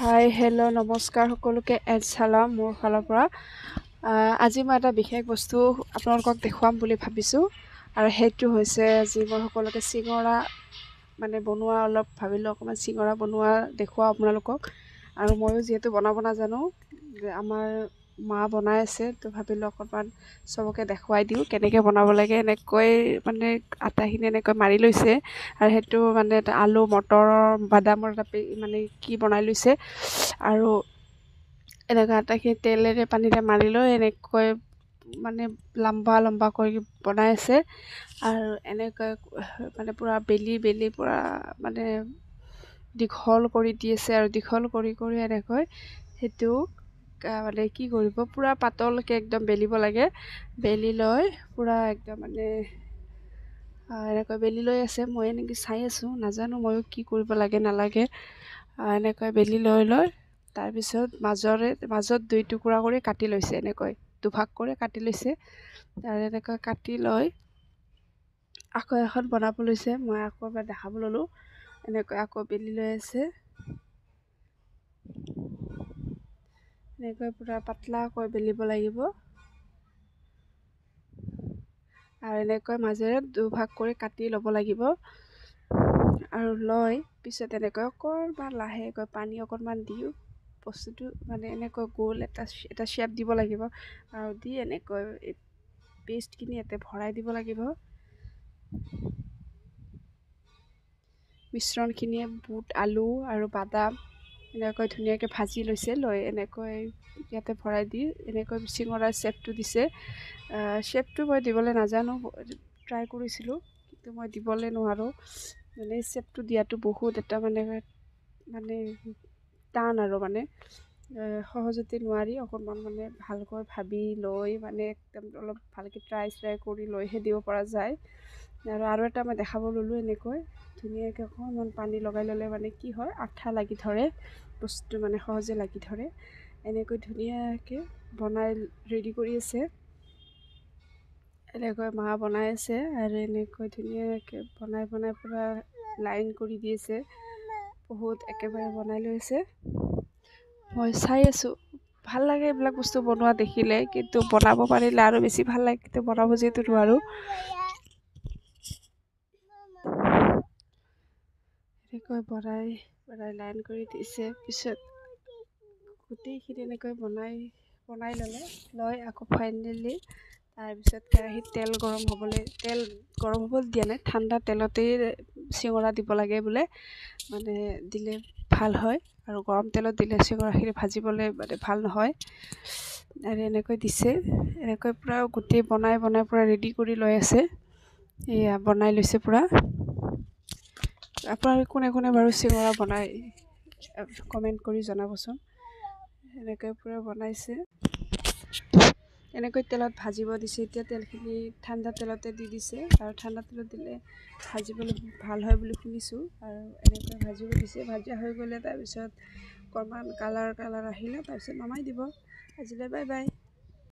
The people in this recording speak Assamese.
হাই হেল্ল' নমস্কাৰ সকলোকে এণ্ড চালাম মোৰ ফালৰ পৰা। আজি মই এটা বিশেষ বস্তু আপোনালোকক দেখুৱাম বুলি ভাবিছোঁ আৰু সেইটো হৈছে আজি মই সকলোকে চিঙৰা মানে বনোৱা অলপ ভাবিলোঁ অকণমান চিঙৰা বনোৱা দেখুৱাওঁ আপোনালোকক। আৰু ময়ো যিহেতু বনাব নাজানো, আমাৰ মা বনাই আছে, তো ভাবিলোঁ অকণমান চবকে দেখুৱাই দিওঁ কেনেকৈ বনাব লাগে। এনেকৈ মানে আটাখিনি এনেকৈ মাৰি লৈছে আৰু সেইটো মানে এটা আলু মটৰৰ বাদামৰ এটা মানে কি বনাই লৈছে আৰু এনেকৈ আটাখিনি তেলেৰে পানীৰে মাৰি লৈ এনেকৈ মানে লম্বা লম্বা কৰি বনাই আছে আৰু এনেকৈ মানে পূৰা বেলি বেলি পূৰা মানে দীঘল কৰি দি আছে আৰু দীঘল কৰি কৰি এনেকৈ সেইটো মানে কি কৰিব পূৰা পাতলকৈ একদম বেলিব লাগে। বেলি লৈ পূৰা একদম মানে এনেকৈ বেলি লৈ আছে, মই এনেকৈ চাই আছোঁ, নাজানো ময়ো কি কৰিব লাগে নালাগে। এনেকৈ বেলি লৈ লৈ তাৰপিছত মাজত দুই টুকুৰা কৰি কাটি লৈছে, এনেকৈ দুভাগ কৰি কাটি লৈছে আৰু এনেকৈ কাটি লৈ আকৌ এখন বনাব লৈছে। মই আকৌ এবাৰ দেখাব ল'লোঁ, এনেকৈ আকৌ বেলি লৈ আছে, এনেকৈ পূৰা পাতলাকৈ বেলিব লাগিব আৰু এনেকৈ মাজেৰে দুভাগ কৰি কাটি ল'ব লাগিব আৰু লৈ পিছত এনেকৈ অকণমান লাহেকৈ পানী অকণমান দি বস্তুটো মানে এনেকৈ গোল এটা এটা শ্বেপ দিব লাগিব আৰু দি এনেকৈ পেষ্টখিনি ইয়াতে ভৰাই দিব লাগিব। মিশ্ৰণখিনিয়ে বুট আলু আৰু বাদাম এনেকৈ ধুনীয়াকৈ ভাজি লৈছে, লৈ এনেকৈ ইয়াতে ভৰাই দি এনেকৈ চিঙৰাৰ শ্বেপটো দিছে। শ্বেপটো মই দিবলৈ নাজানো, ট্ৰাই কৰিছিলোঁ কিন্তু মই দিবলৈ নোৱাৰোঁ, মানে শ্বেপটো দিয়াটো বহুত এটা মানে মানে টান আৰু মানে সহজতে নোৱাৰি, অকণমান মানে ভালকৈ ভাবি লৈ মানে একদম অলপ ভালকৈ ট্ৰাই চ্ৰাই কৰি লৈহে দিব পৰা যায়। আৰু আৰু এটা মই দেখাব ল'লোঁ, এনেকৈ ধুনীয়াকৈ অকণমান পানী লগাই ল'লে মানে কি হয় আঠা লাগি ধৰে, বস্তু মানে সহজে লাগি ধৰে। এনেকৈ ধুনীয়াকৈ বনাই ৰেডি কৰি আছে, এনেকৈ মা বনাই আছে আৰু এনেকৈ ধুনীয়াকৈ বনাই বনাই পূৰা লাইন কৰি দি আছে, বহুত একেবাৰে বনাই লৈ আছে। মই চাই আছোঁ, ভাল লাগে এইবিলাক বস্তু বনোৱা দেখিলে, কিন্তু বনাব পাৰিলে আৰু বেছি ভাল লাগে, কিন্তু বনাব যিহেতু নোৱাৰোঁ। এনেকৈ বনাই বনাই লাইন কৰি দিছে, পিছত গোটেইখিনি এনেকৈ বনাই বনাই ল'লে লৈ আকৌ ফাইনেলি তাৰপিছত কেৰাহীত তেল গৰম হ'বলৈ দিয়া নাই, ঠাণ্ডা তেলতেই চিঙৰা দিব লাগে বোলে, মানে দিলে ভাল হয় আৰু গৰম তেলত দিলে চিঙৰাখিনি ভাজিবলৈ মানে ভাল নহয়। আৰু এনেকৈ দিছে, এনেকৈ পূৰা গোটেই বনাই বনাই পূৰা ৰেডি কৰি লৈ আছে, এয়া বনাই লৈছে পূৰা। আপোনালোকে কোনে কোনে বাৰু চিঙৰা বনাই কমেণ্ট কৰি জনাবচোন। এনেকৈ পূৰা বনাইছে, এনেকৈ তেলত ভাজিব দিছে। এতিয়া তেলখিনি ঠাণ্ডা তেলতে দি দিছে আৰু ঠাণ্ডা তেলত দিলে ভাজিবলৈ ভাল হয় বুলি শুনিছোঁ আৰু এনেকৈ ভাজিব দিছে। ভাজা হৈ গ'লে তাৰপিছত অকণমান কালাৰ আহিলে তাৰপিছত নমাই দিব। আজিলৈ বাই বাই।